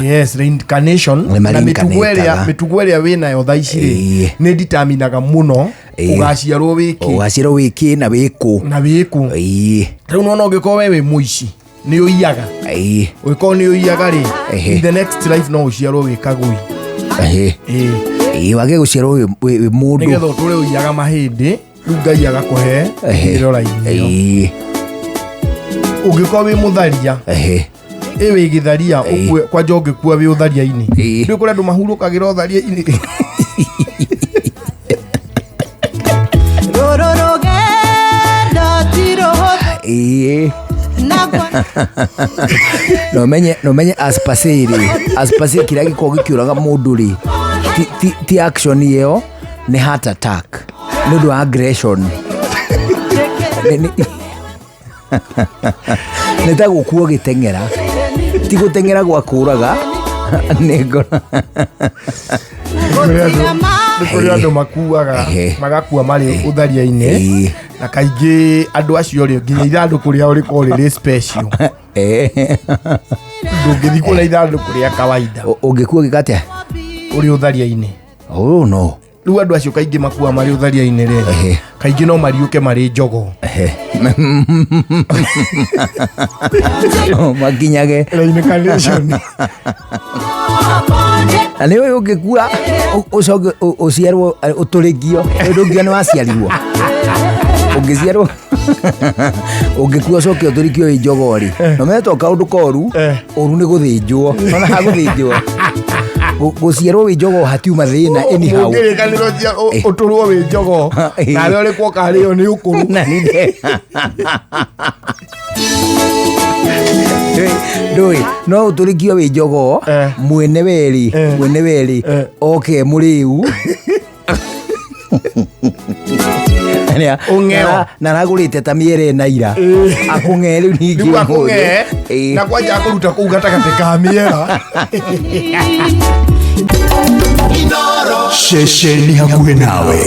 Yes, reincarnation. Nĩ Na mĩtugo ĩrĩa mareincarnataga. mĩtugo ĩrĩa wĩnayo thaa ici rĩ, nĩ determinaga mũno ũgaciarwo wĩkĩ. Ũgaciarwo wĩkĩ na wĩkũ. Na wĩkũ. Rĩu nona ũngĩkorwo we wĩ mũici, nĩ ũiyaga, ũngĩkorwo nĩ ũiyaga rĩ, in the next life no ũciarwo wĩ kagui. Ĩĩ. Ĩĩ, wage gũciarwo wĩ mũndũ. Nĩgetha ũtũre ũiyaga mahĩndĩ, rĩu Ngai agakũhe ĩro raini ĩyo. Ũngĩkorwo wĩ mũtharia, ĩ wĩ gĩtharia, ũkue kwanja ũngĩkua wĩ ũtharia-inĩ. Rĩu kũrĩ andũ mahurũkagĩra ũtharia-inĩ. Rũrũ rũgendo ti rũhũthũ. Nakwa No menye as per se rĩ, as per se kĩrĩa gĩkoragwo gĩkĩũraga mũndũ rĩ, ti action ĩyo, nĩ heart attack nĩ ũndũ wa aggression. Nĩ ta gũkua ũgĩteng'era, ti gũteng'era gwa kũraga nĩ ngoro. Nĩ kũrĩ andũ makuaga, magakua marĩ ũtharia-inĩ, na kaingĩ andũ acio rĩ, nginya ithandũkũ rĩao rĩkorwo rĩrĩ special. Ndũngĩthiĩ kuona ithandũkũ rĩa kawaida. Ũngĩkua ũgĩka atĩa? Ũrĩ ũtharia-inĩ. Oh no. Rĩu andũ acio kaingĩ makua marĩ ũtharia-inĩ rĩ, kaingĩ no mariũke marĩ njogo. Makinyage. Reincarnation. Na nĩ ũyũ ũngĩkua ũcoke ũciarwo, ũtũrĩkio, ndũngiuga nĩ waciarirwo. Ũngĩciarwo, ũngĩkua ũcoke ũtũrĩkio wĩ njogo rĩ, no menye to kaũndũ koru, ũru nĩ gũthĩnjwo. Ona ha gũthĩnjwo. Gũciarwo wĩ njogo hatiuma thĩna anyhow. Ũngĩrĩkanĩrwo ũtũrwo wĩ njogo, nawe ũrĩkwo ũkarĩo nĩ ũkũrũ. Na nĩ ndũĩ no ũtũrĩkio wĩ njogo, mwene werĩ, mwene werĩ oke mũrĩu. Ũng'eo. Na aragũrĩte ta mĩere na ira akũng'ee rĩu ningĩ Rĩu ũmũthĩ. akũng'ee na kwanja akũruta kũu gatagatĩ ka mĩera. Ceceni hakuhĩ nawe.